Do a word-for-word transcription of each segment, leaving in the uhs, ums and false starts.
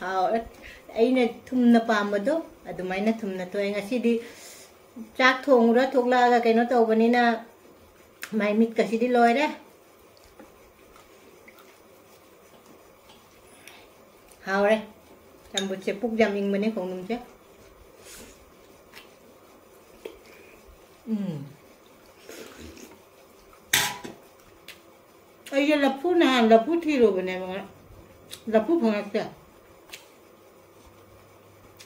ꯍꯥꯎꯔꯦ꯫ ꯑꯩꯅ ꯊꯨꯝꯅ ꯄꯥꯝꯕꯗꯣ ꯑꯗꯨꯃꯥꯏꯅ ꯊꯨꯝꯅ ꯊꯣꯛꯑꯦ꯫ ꯉꯁꯤꯗꯤ ꯆꯥꯛ ꯊꯣꯡꯉꯨꯔ ꯊꯣꯛꯂꯛꯑꯒ ꯀꯩꯅꯣ ꯇꯧꯕꯅꯤꯅ ꯃꯥꯏ ꯃꯤꯠꯀꯁꯤꯗꯤ ꯂꯣꯏꯔꯦ꯫ ꯍꯥꯎꯔꯦ꯫ ꯆꯝꯐꯨꯠꯁꯦ ꯄꯨꯛ ꯌꯥꯝ ꯏꯪꯕꯅꯦ ꯈꯣꯡꯗ꯭ꯔꯨꯝꯁꯦ꯫ ꯎꯝ꯫ ꯑꯩꯁꯦ ꯂꯐꯨ, ꯅꯍꯥꯟ ꯂꯐꯨ ꯊꯤꯔꯨꯕꯅꯦꯕ, ꯂꯐꯨ ꯐꯪꯉꯛꯇꯦ꯫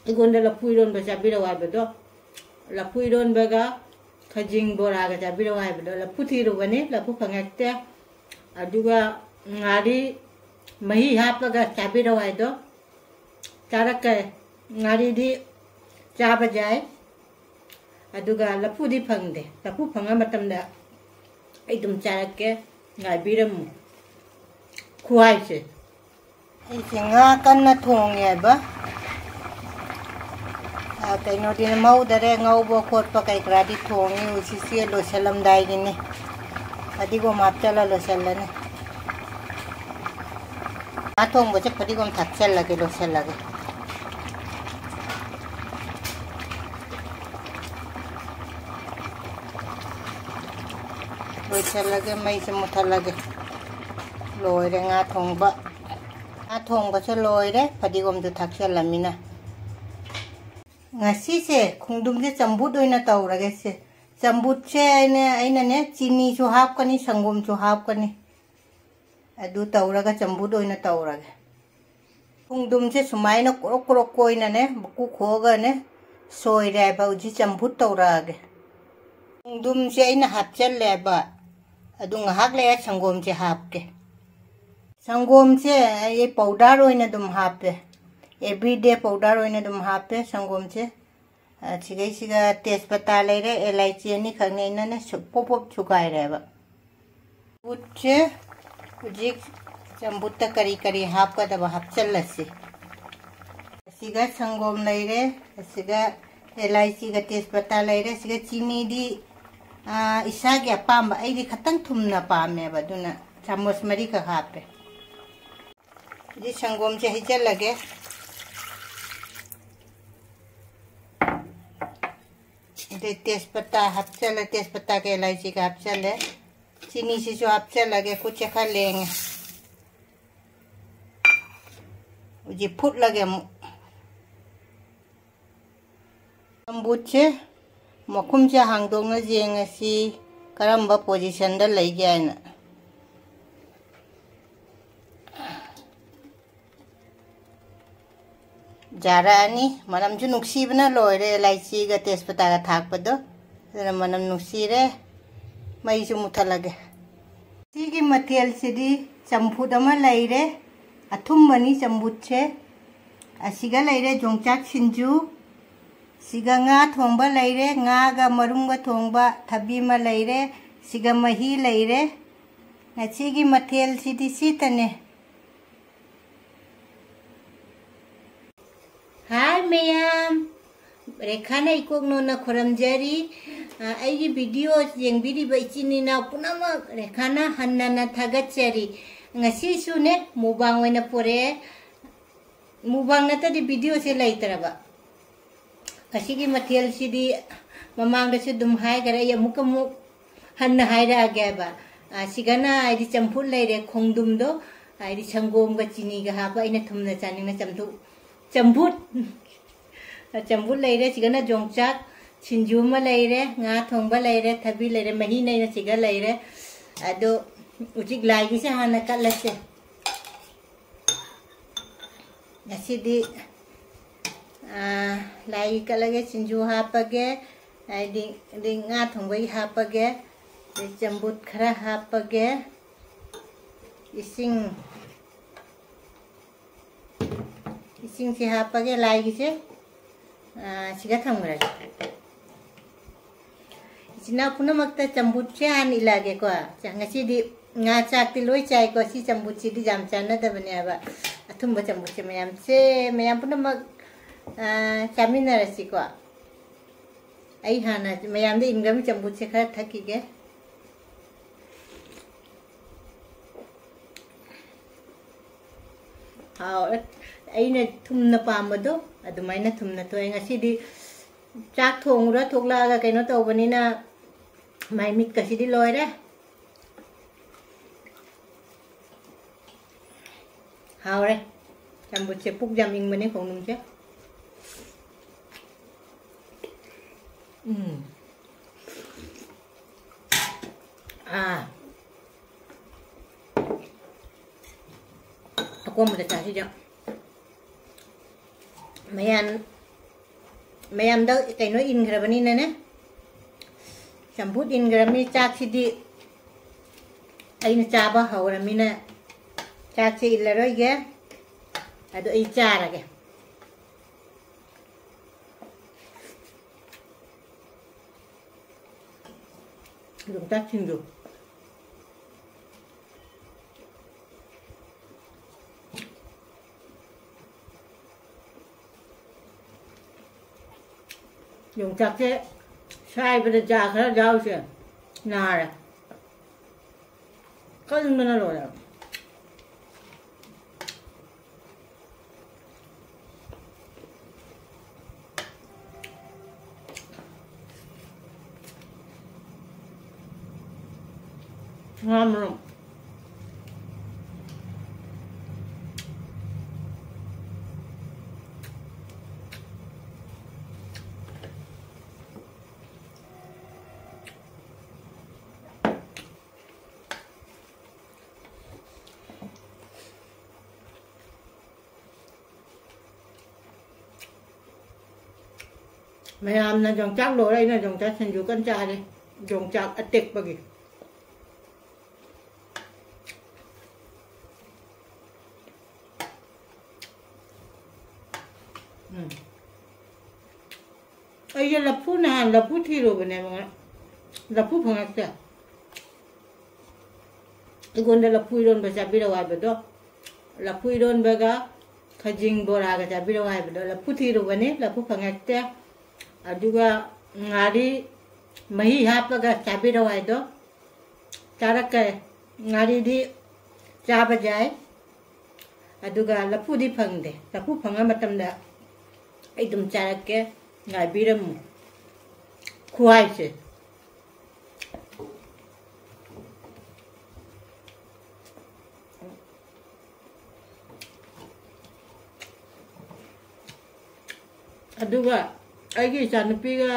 ꯑꯩꯉꯣꯟꯗ ꯂꯐꯨ ꯏꯔꯣꯟꯕ ꯆꯥꯕꯤꯔꯛꯑꯣ ꯍꯥꯏꯕꯗꯣ, ꯂꯐꯨ ꯏꯔꯣꯟꯕꯒ ꯈꯖꯤꯡ ꯕꯣꯔꯥꯒ ꯆꯥꯕꯤꯔꯛꯑꯣ ꯍꯥꯏꯕꯗꯣ, ꯂꯐꯨ ꯊꯤꯔꯨꯕꯅꯤ, ꯂꯐꯨ ꯐꯪꯉꯛꯇꯦ꯫ ꯑꯗꯨꯒ ꯉꯥꯔꯤ ꯃꯍꯤ ꯍꯥꯞꯄꯒ ꯆꯥꯕꯤꯔꯛꯑꯣ ꯍꯥꯏꯗꯣ ꯆꯥꯔꯛꯀꯦ꯫ ꯉꯥꯔꯤꯗꯤ ꯆꯥꯕ ꯌꯥꯏ꯫ ꯑꯗꯨꯒ ꯂꯐꯨꯗꯤ ꯐꯪꯗꯦ꯫ ꯂꯐꯨ ꯐꯪꯉ ꯃꯇꯝꯗ ꯑꯩ ꯑꯗꯨꯝ ꯆꯥꯔꯛꯀꯦ꯫ ꯉꯥꯏꯕꯤꯔꯝꯃꯨ꯫ ꯈꯨꯍꯥꯏꯁꯦ꯫ ꯑꯩꯁꯦ ꯉꯥ ꯀꯟꯅ ꯊꯣꯡꯉꯦꯕ꯫ ꯑ, ꯀꯩꯅꯣꯗꯤ ꯃꯧꯗꯔꯦ, ꯉꯧꯕ ꯈꯣꯠꯄ ꯀꯩ ꯀꯔꯥꯗꯤ ꯊꯣꯡꯉꯤ꯫ ꯍꯧꯖꯤꯛꯁꯦ ꯂꯣꯏꯁꯤꯜꯂꯝꯗꯥꯏꯒꯤꯅꯤ꯫ ꯐꯗꯤꯒꯣꯝ ꯍꯥꯞꯆꯜꯂ ꯂꯣꯏꯁꯤꯜꯂꯅꯤ꯫ ꯉꯥ ꯊꯣꯡꯕꯁꯦ ꯐꯗꯤꯒꯣꯝ ꯊꯥꯛꯆꯜꯂꯒꯦ, ꯂꯣꯏꯁꯤꯜꯂꯒꯦ꯫ ꯂꯣꯏꯁꯤꯜꯂꯒꯦ, ꯃꯩꯁꯦ ꯃꯨꯠꯊꯠꯂꯒꯦ꯫ ꯂꯣꯏꯔꯦ ꯉꯥ ꯊꯣꯡꯕ꯫ ꯉꯥ ꯊꯣꯡꯕꯁꯨ ꯂꯣꯏꯔꯦ, ꯐꯗꯤꯒꯣꯝꯁꯨ ꯊꯥꯛꯆꯜꯂꯃꯤꯅ꯫ ꯉꯁꯤꯁꯦ ꯈꯣꯡꯗ꯭ꯔꯨꯝꯁꯦ ꯆꯝꯐꯨꯠ ꯑꯣꯏꯅ ꯇꯧꯔꯒꯦ ꯁꯦ꯫ ꯆꯝꯐꯨꯠꯁꯦ ꯑꯩꯅ, ꯑꯩꯅꯅꯦ ꯆꯤꯅꯤꯁꯨ ꯍꯥꯞꯀꯅꯤ, ꯁꯪꯒꯣꯝꯁꯨ ꯍꯥꯞꯀꯅꯤ꯫ ꯑꯗꯨ ꯇꯧꯔꯒ ꯆꯝꯐꯨꯠ ꯑꯣꯏꯅ ꯇꯧꯔꯒꯦ꯫ ꯈꯣꯡꯗ꯭ꯔꯨꯝꯁꯦ ꯁꯨꯃꯥꯏꯅ ꯀ꯭ꯔꯣꯛ ꯀ꯭ꯔꯣꯛ ꯀꯣꯏꯅꯅꯦ, ꯃꯀꯨ ꯈꯣꯛꯑꯒꯅꯦ ꯁꯣꯏꯔꯦ ꯍꯥꯏꯕ, ꯍꯧꯖꯤꯛ ꯆꯝꯐꯨꯠ ꯇꯧꯔꯛꯑꯒꯦ꯫ ꯈꯣꯡꯗ꯭ꯔꯨꯝꯁꯦ ꯑꯩꯅ ꯍꯥꯞꯆꯜꯂꯦꯕ, ꯑꯗꯨ ꯉꯥꯏꯍꯥꯛ ꯂꯩꯔ ꯁꯪꯒꯣꯝꯁꯦ ꯍꯥꯞꯀꯦ꯫ ꯁꯪꯒꯣꯝꯁꯦ ꯑꯩ ꯄꯥꯎꯗꯔ ꯑꯣꯏꯅ ꯑꯗꯨꯝ ꯍꯥꯞꯄꯦ, ꯑꯦꯕ꯭ꯔꯤꯗꯦ ꯄꯥꯎꯗꯔ ꯑꯣꯏꯅ ꯑꯗꯨꯝ ꯍꯥꯞꯄꯦ ꯁꯪꯒꯣꯝꯁꯦ꯫ ꯑ, ꯁꯤꯒꯩꯁꯤꯒ ꯇꯦꯖꯄꯇꯥ ꯂꯩꯔꯦ, ꯑꯦꯂꯥꯏꯆꯤ ꯑꯅꯤꯈꯛꯅꯦ ꯑꯩꯅꯅꯦ ꯁꯨ-, ꯄꯣꯞ ꯄꯣꯞ ꯁꯨꯒꯥꯏꯔꯦꯕ꯫ ꯆꯝꯐꯨꯠꯁꯦ ꯍꯧꯖꯤꯛ ꯆꯝꯐꯨꯠꯇ ꯀꯔꯤ ꯀꯔꯤ ꯍꯥꯞꯀꯗꯕ ꯍꯥꯞꯆꯜꯂꯁꯤ꯫ ꯑꯁꯤꯒ ꯁꯪꯒꯣꯝ ꯂꯩꯔꯦ, ꯑꯁꯤꯒ ꯑꯦꯂꯥꯏꯆꯤꯒ ꯇꯦꯖꯄꯇꯥ ꯂꯩꯔꯦ, ꯑꯁꯤꯒ ꯆꯤꯅꯤꯗꯤ, ꯑ, ꯏꯁꯥꯒꯤ ꯑꯄꯥꯝꯕ, ꯑꯩꯗꯤ ꯈꯇꯪ ꯊꯨꯝꯅ ꯄꯥꯝꯃꯦꯕ, ꯑꯗꯨꯅ ꯆꯥꯃꯁ ꯃꯔꯤꯈꯛ ꯍꯥꯞꯄꯦ꯫ ꯍꯧꯖꯤꯛ ꯁꯪꯒꯣꯝꯁꯦ ꯍꯩꯖꯤꯜꯂꯒꯦ꯫ ꯑꯗꯩ ꯇꯦꯖꯄꯇꯥ ꯍꯥꯞꯆꯜꯂꯦ, ꯇꯦꯖꯄꯇꯥꯒ ꯑꯦꯂꯥꯏꯆꯤꯒ ꯍꯥꯞꯆꯜꯂꯦ꯫ ꯆꯤꯅꯤꯁꯤꯁꯨ ꯍꯥꯞꯆꯜꯂꯒꯦ, ꯈꯨꯠꯁꯦ ꯈꯔ ꯂꯦꯡꯉꯦ꯫ ꯍꯧꯖꯤꯛ ꯐꯨꯠꯂꯒꯦ ꯑꯃꯨꯛ꯫ ꯆꯝꯐꯨꯠꯁꯦ ꯃꯈꯨꯝꯁꯦ ꯍꯥꯡꯗꯣꯛꯅ ꯌꯦꯡꯉꯁꯤ ꯀꯔꯝꯕ ꯄꯣꯖꯤꯁꯟꯗ ꯂꯩꯒꯦ ꯍꯥꯏꯅ꯫ ꯌꯥꯔꯛꯑꯅꯤ꯫ ꯃꯅꯝꯁꯨ ꯅꯨꯡꯁꯤꯕꯅ ꯂꯣꯏꯔꯦ, ꯏꯂꯥꯏꯆꯤꯒ ꯇꯦꯖꯄꯇꯥꯒ ꯊꯥꯛꯄꯗꯣ, ꯑꯗꯨꯅ ꯃꯅꯝ ꯅꯨꯡꯁꯤꯔꯦ꯫ ꯃꯩꯁꯨ ꯃꯨꯊꯠꯂꯒꯦ꯫ ꯁꯤꯒꯤ ꯃꯊꯦꯜꯁꯤꯗꯤ ꯆꯝꯐꯨꯠ ꯑꯃ ꯂꯩꯔꯦ, ꯑꯊꯨꯝꯕꯅꯤ ꯆꯝꯐꯨꯠꯁꯦ꯫ ꯑꯁꯤꯒ ꯂꯩꯔꯦ ꯌꯣꯡꯆꯥꯛ ꯁꯤꯡꯖꯨ, ꯁꯤꯒ ꯉꯥ ꯊꯣꯡꯕ ꯂꯩꯔꯦ, ꯉꯥꯒ ꯃꯔꯨꯝꯒ ꯊꯣꯡꯕ, ꯊꯕꯤ ꯑꯃ ꯂꯩꯔꯦ, ꯁꯤꯒ ꯃꯍꯤ ꯂꯩꯔꯦ꯫ ꯉꯁꯤꯒꯤ ꯃꯊꯦꯜꯁꯤꯗꯤ ꯁꯤꯇꯅꯦ꯫ ꯍꯥꯏ ꯃꯌꯥꯝ, ꯔꯦꯈꯥꯅ ꯏꯀꯣꯛ ꯅꯣꯟꯅ ꯈꯨꯔꯝꯖꯔꯤ꯫ ꯑ, ꯑꯩꯒꯤ ꯚꯤꯗꯤꯑꯣ ꯌꯦꯡꯕꯤꯔꯤꯕ ꯏꯆꯤꯟ ꯏꯅꯥꯎ ꯄꯨꯝꯅꯃꯛ ꯔꯦꯈꯥꯅ ꯍꯟꯅꯅ ꯊꯥꯒꯠꯆꯔꯤ꯫ ꯉꯁꯤꯁꯨꯅꯦ ꯃꯨꯛꯕꯥꯡ ꯑꯣꯏꯅ ꯄꯨꯔꯛꯑꯦ꯫ ꯃꯨꯛꯕꯥꯡ ꯅꯠꯇ꯭ꯔꯗꯤ ꯚꯤꯗꯤꯑꯣꯁꯦ ꯂꯩꯇ꯭ꯔꯕ꯫ ꯉꯁꯤꯒꯤ ꯃꯊꯦꯜꯁꯤꯗꯤ ꯃꯃꯥꯡꯗꯁꯨ ꯑꯗꯨꯝ ꯍꯥꯏꯈꯔꯦ, ꯑꯩ ꯑꯃꯨꯛꯀ ꯑꯃꯨꯛ ꯍꯟꯅ ꯍꯥꯏꯔꯛꯑꯒꯦ ꯍꯥꯏꯕ꯫ ꯑ, ꯁꯤꯒꯅ ꯍꯥꯏꯗꯤ ꯆꯝꯐꯨꯠ ꯂꯩꯔꯦ, ꯈꯣꯡꯗꯨꯝꯗꯣ ꯍꯥꯏꯗꯤ ꯁꯪꯒꯣꯝꯒ ꯆꯤꯅꯤꯒ ꯍꯥꯞꯄ, ꯑꯩꯅ ꯊꯨꯝꯅ ꯆꯥꯅꯤꯡꯅ ꯆꯝꯊꯨ-, ꯆꯝꯐꯨꯠ, ꯆꯝꯐꯨꯠ ꯂꯩꯔꯦ꯫ ꯁꯤꯒꯅ ꯌꯣꯡꯆꯥꯛ ꯁꯤꯡꯖꯨ ꯑꯃ ꯂꯩꯔꯦ, ꯉꯥ ꯊꯣꯡꯕ ꯂꯩꯔꯦ, ꯊꯕꯤ ꯂꯩꯔꯦ, ꯃꯍꯤ ꯅꯩꯅ ꯁꯤꯒ ꯂꯩꯔꯦ꯫ ꯑꯗꯣ ꯍꯧꯖꯤꯛ ꯂꯥꯏꯒꯤꯁꯦ ꯍꯥꯟꯅ ꯀꯠꯂꯁꯦ꯫ ꯉꯁꯤꯗꯤ, ꯑꯥ, ꯂꯥꯏꯒꯤ ꯀꯠꯂꯒꯦ, ꯁꯤꯡꯖꯨ ꯍꯥꯞꯄꯒꯦ, ꯍꯥꯏꯗꯤ, ꯑꯗꯩ ꯉꯥ ꯊꯣꯡꯕꯒꯤ ꯍꯥꯞꯄꯒꯦ, ꯑꯗꯩ ꯆꯝꯐꯨꯠ ꯈꯔ ꯍꯥꯞꯄꯒꯦ, ꯏꯁꯤꯡ, ꯏꯁꯤꯡꯁꯦ ꯍꯥꯞꯄꯒꯦ ꯂꯥꯏꯒꯤꯁꯦ, ꯑꯥ, ꯁꯤꯒ ꯊꯝꯈ꯭ꯔꯒꯦ꯫ ꯏꯆꯤꯟ ꯏꯅꯥꯎ ꯄꯨꯝꯅꯃꯛꯇ ꯆꯝꯐꯨꯠꯁꯦ ꯍꯥꯟꯅ ꯏꯜꯂꯛꯑꯒꯦꯀꯣ꯫ ꯆꯥ-, ꯉꯁꯤꯗꯤ ꯉꯥ ꯆꯥꯛꯇꯤ ꯂꯣꯏ ꯆꯥꯏꯀꯣ꯫ ꯁꯤ ꯆꯝꯐꯨꯠꯁꯤꯗꯤ ꯌꯥꯝ ꯆꯥꯟꯅꯗꯕꯅꯦꯕ꯫ ꯑꯊꯨꯝꯕ ꯆꯝꯐꯨꯠꯁꯦ ꯃꯌꯥꯝꯁꯦ, ꯃꯌꯥꯝ ꯄꯨꯝꯅꯃꯛ, ꯑ, ꯆꯥꯃꯤꯟꯅꯔꯁꯤꯀꯣ꯫ ꯑꯩ ꯍꯥꯟꯅ ꯃꯌꯥꯝꯗ ꯏꯟꯈ꯭ꯔꯕ ꯆꯝꯐꯨꯠꯁꯦ ꯈꯔ ꯊꯛꯈꯤꯒꯦ꯫ ꯍꯥꯎꯔꯦ꯫ ꯑꯩꯅ ꯊꯨꯝꯅ ꯄꯥꯝꯕꯗꯣ ꯑꯗꯨꯃꯥꯏꯅ ꯊꯨꯝꯅ ꯊꯣꯛꯑꯦ꯫ ꯉꯁꯤꯗꯤ ꯆꯥꯛ ꯊꯣꯡꯉꯨꯔ ꯊꯣꯛꯂꯛꯑꯒ ꯀꯩꯅꯣ ꯇꯧꯕꯅꯤꯅ ꯃꯥꯏ ꯃꯤꯠꯀꯁꯤꯗꯤ ꯂꯣꯏꯔꯦ꯫ ꯍꯥꯎꯔꯦ꯫ ꯆꯝꯐꯨꯠꯁꯦ ꯄꯨꯛ ꯌꯥꯝ ꯏꯪꯕꯅꯦ ꯈꯣꯡꯗ꯭ꯔꯨꯝꯁꯦ꯫ ꯎꯝ꯫ ꯑꯥ꯫ ꯑꯀꯣꯝꯕꯗ ꯆꯥꯁꯤꯗ꯫ ꯃꯌꯥꯝ, ꯃꯌꯥꯝꯗ ꯀꯩꯅꯣ ꯏꯟꯈ꯭ꯔꯕꯅꯤꯅꯅꯦ, ꯆꯝꯐꯨꯠ ꯏꯟꯈ꯭ꯔꯕꯅꯤ꯫ ꯆꯥꯛꯁꯤꯗꯤ ꯑꯩꯅ ꯆꯥꯕ ꯍꯧꯔꯃꯤꯅ ꯆꯥꯛꯁꯦ ꯏꯜꯂꯔꯣꯏꯒꯦ꯫ ꯑꯗꯣ ꯑꯩ ꯆꯥꯔꯒꯦ꯫ ꯌꯣꯡꯆꯥꯛ ꯁꯤꯡꯖꯨ꯫ ꯌꯣꯡꯆꯥꯛꯁꯦ ꯁꯥꯏꯕꯗ ꯖꯥ ꯈꯔ ꯌꯥꯎꯔꯤꯁꯦ ꯅꯥꯔꯦ꯫ ꯀꯟꯕꯅ ꯂꯣꯏꯔꯦ꯫ ꯉꯥ ꯃꯔꯨꯝ꯫ ꯃꯌꯥꯝꯅ ꯌꯣꯡꯆꯥꯛ ꯂꯣꯏꯔ ꯑꯩꯅ ꯌꯣꯡꯆꯥꯛ ꯁꯤꯡꯖꯨ ꯀꯟꯅ ꯆꯥꯔꯤ꯫ ꯌꯣꯡꯆꯥꯛ ꯑꯇꯦꯛꯄꯒꯤ꯫ ꯎꯝ꯫ ꯑꯩꯁꯦ ꯂꯐꯨ, ꯅꯍꯥꯟ ꯂꯐꯨ ꯊꯤꯔꯨꯕꯅꯦꯕ, ꯉ-, ꯂꯐꯨ ꯐꯪꯉꯛꯇꯦ꯫ ꯑꯩꯉꯣꯟꯗ ꯂꯐꯨ ꯏꯔꯣꯟꯕ ꯆꯥꯕꯤꯔꯛꯑꯣ ꯍꯥꯏꯕꯗꯣ, ꯂꯐꯨ ꯏꯔꯣꯟꯕꯒ ꯈꯖꯤꯡ ꯕꯣꯔꯥꯒ ꯆꯥꯕꯤꯔꯛꯑꯣ ꯍꯥꯏꯕꯗꯣ, ꯂꯐꯨ ꯊꯤꯔꯨꯕꯅꯤ, ꯂꯐꯨ ꯐꯪꯉꯛꯇꯦ꯫ ꯑꯗꯨꯒ ꯉꯥꯔꯤ ꯃꯍꯤ ꯍꯥꯞꯄꯒ ꯆꯥꯕꯤꯔꯛꯑꯣ ꯍꯥꯏꯗꯣ, ꯆꯥꯔꯛꯀꯦ꯫ ꯉꯥꯔꯤꯗꯤ ꯆꯥꯕ ꯌꯥꯏ, ꯑꯗꯨꯒ ꯂꯐꯨꯗꯤ ꯐꯪꯗꯦ꯫ ꯂꯐꯨ ꯐꯪꯉ ꯃꯇꯝꯗ ꯑꯩ ꯑꯗꯨꯝ ꯆꯥꯔꯛꯀꯦ꯫ ꯉꯥꯏꯕꯤꯔꯝꯃꯨ꯫ ꯈꯨꯍꯥꯏꯁꯦ꯫ ꯑꯗꯨꯒ ꯑꯩꯒꯤ ꯏꯆꯥꯅꯨꯄꯤꯒ,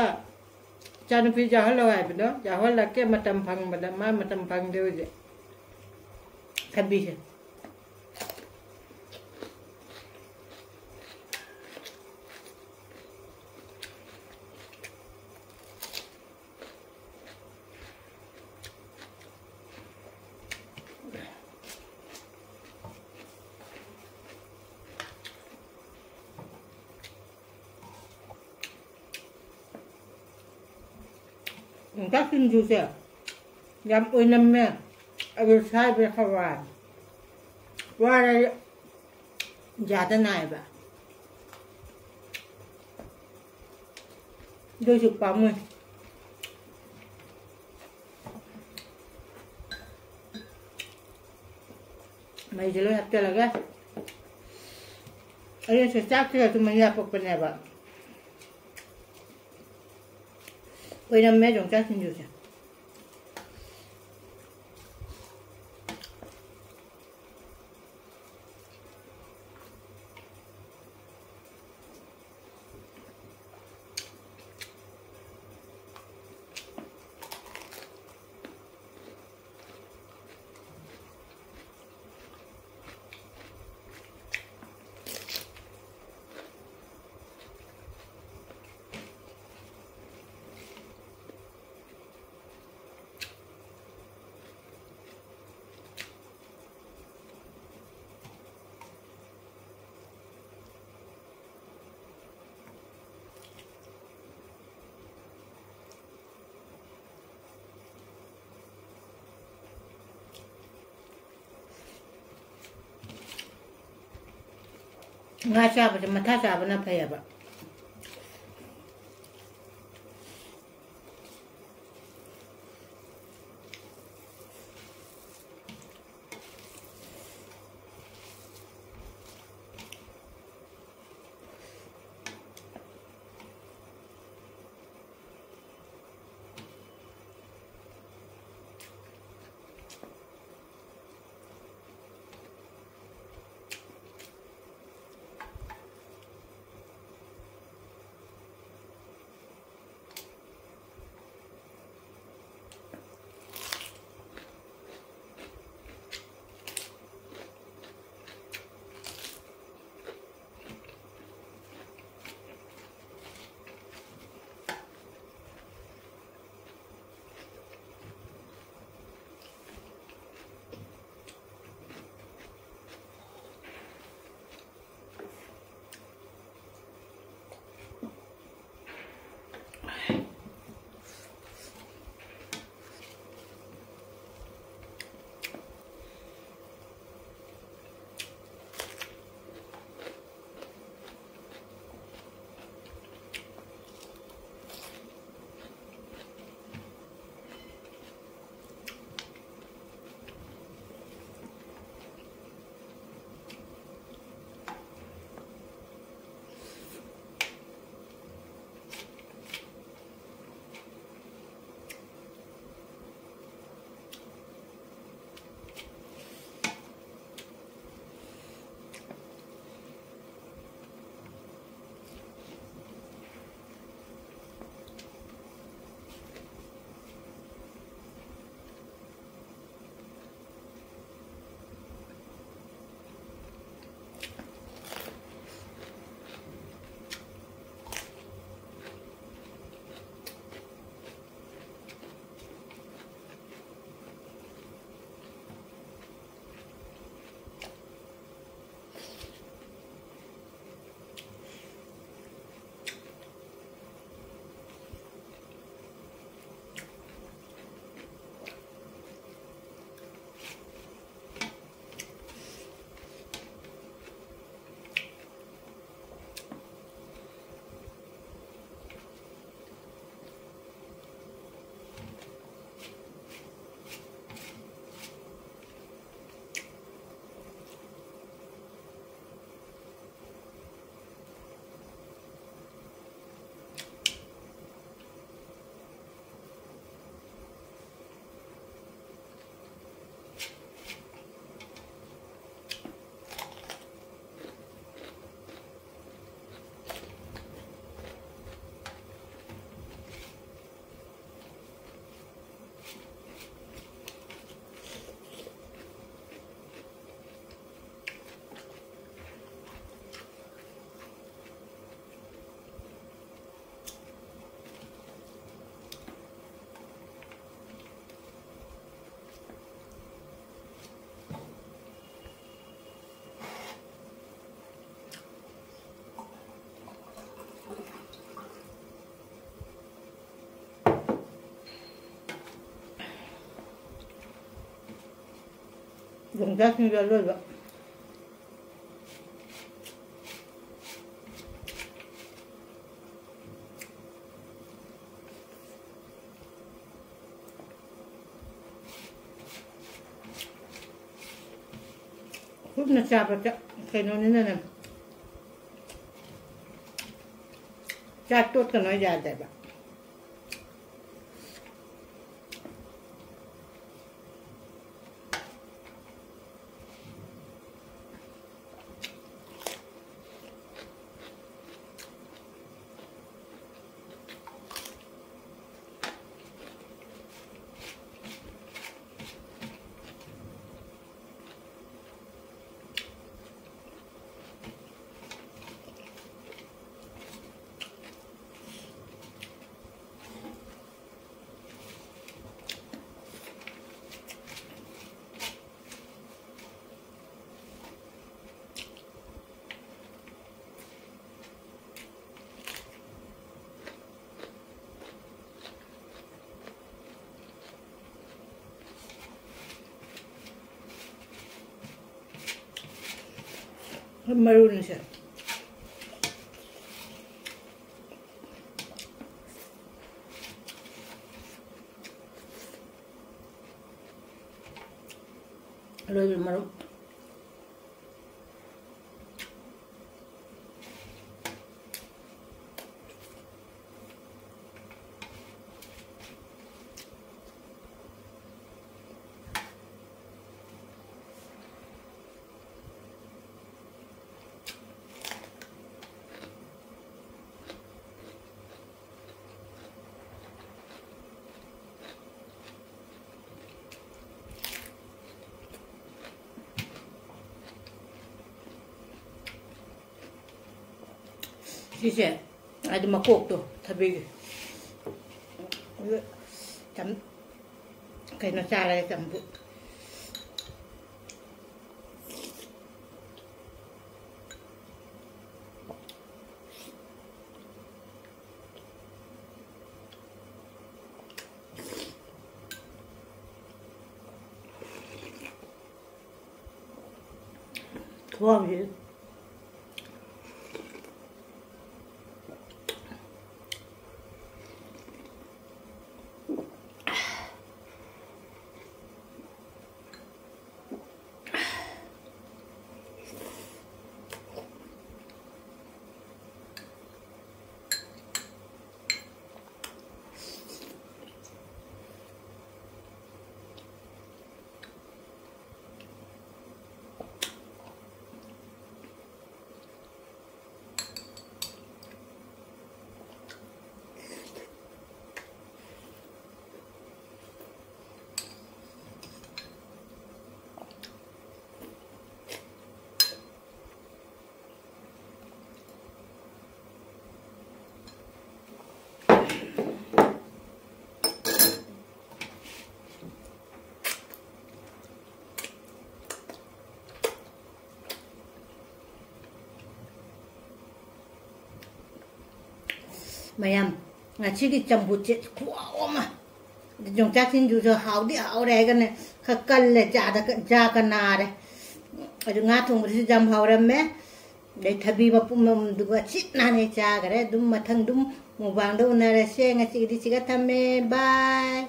ꯏꯆꯥꯅꯨꯄꯤ ꯌꯥꯎꯍꯜꯂꯣ ꯍꯥꯏꯕꯗꯣ, ꯌꯥꯎꯍꯜꯂꯛꯀꯦ ꯃꯇꯝ ꯐꯪꯕꯗ꯫ ꯃꯥ ꯃꯇꯝ ꯐꯪꯗꯦ ꯍꯧꯖꯤꯛ꯫ ꯊꯕꯤꯁꯦ꯫ ꯌꯣꯡꯆꯥꯛ ꯁꯤꯡꯖꯨꯁꯦ ꯌꯥꯝ ꯑꯣꯏꯅꯝꯃꯦ꯫ ꯑꯗꯨ ꯁꯥꯏꯕ ꯍꯋꯥꯏ ꯋꯥꯔꯦ꯫ ꯌꯥꯗ ꯅꯥꯏꯕ꯫ ꯑꯗꯨꯏꯁꯨ ꯄꯥꯝꯃꯨꯏ꯫ ꯃꯩꯁꯦ ꯂꯣꯏ ꯍꯥꯞꯆꯤꯜꯂꯒ ꯑꯩꯅꯁꯨ ꯆꯥꯛꯁꯤꯒꯁꯨ ꯃꯩ ꯍꯥꯞꯄꯛꯄꯅꯦꯕ꯫ ꯑꯣꯏꯔꯝꯃꯦ ꯌꯣꯡꯆꯥꯛ ꯁꯤꯡꯖꯨꯁꯦ꯫ ꯉꯥ ꯆꯥꯕꯁꯦ ꯃꯊꯥ ꯆꯥꯕꯅ ꯐꯩꯌꯦꯕ꯫ ꯌꯣꯡꯆꯥꯛꯁꯤꯡꯁꯨ ꯑꯔꯣꯏꯕ꯫ ꯀꯨꯞꯅ ꯆꯥꯕ ꯆꯥ-, ꯀꯩꯅꯣꯅꯤꯅꯅꯦ꯫ ꯆꯥꯛ ꯇꯣꯠꯀꯅꯣ ꯌꯥꯗꯦꯕ꯫ ꯃꯔꯨꯅꯤꯁꯦ꯫ ꯑꯔꯣꯏꯕ ꯃꯔꯨ꯫ ꯁꯤꯁꯦ, ꯍꯥꯏꯗꯤ ꯃꯀꯣꯛꯇꯣ ꯊꯕꯤꯒꯤ꯫ ꯑꯗꯨ ꯆꯝ-, ꯀꯩꯅꯣ ꯆꯥꯔꯒ ꯆꯝꯐꯨꯠ꯫ ꯈꯨꯍꯥꯎꯁꯤꯗꯤ꯫ ꯃꯌꯥꯝ, ꯉꯁꯤꯒꯤ ꯆꯝꯐꯨꯠꯁꯦ ꯈꯨꯍꯥꯎ ꯑꯃ꯫ ꯑꯗꯨ ꯌꯣꯡꯆꯥꯛ ꯁꯤꯡꯖꯨꯁꯨ ꯍꯥꯎꯗꯤ ꯍꯥꯎꯔꯦ ꯍꯥꯏꯒꯅꯦ, ꯈꯔ ꯀꯜꯂꯦ, ꯆꯥꯗ ꯆꯥꯒ ꯅꯥꯔꯦ꯫ ꯑꯗꯨ ꯉꯥ ꯊꯣꯡꯕꯗꯨꯁꯨ ꯌꯥꯝ ꯍꯥꯎꯔꯝꯃꯦ꯫ ꯑꯗꯩ ꯊꯕꯤ ꯃꯄꯨꯝ ꯑꯃꯗꯨꯒ ꯁꯤꯠ ꯅꯥꯟꯅ ꯆꯥꯈꯔꯦ꯫ ꯑꯗꯨꯝ ꯃꯊꯪ ꯑꯗꯨꯝ ꯃꯨꯛꯕꯥꯡꯗ ꯎꯅꯔꯁꯦ꯫ ꯉꯁꯤꯒꯤꯗꯤ ꯁꯤꯒ ꯊꯝꯃꯦ꯫ ꯕꯥꯏ꯫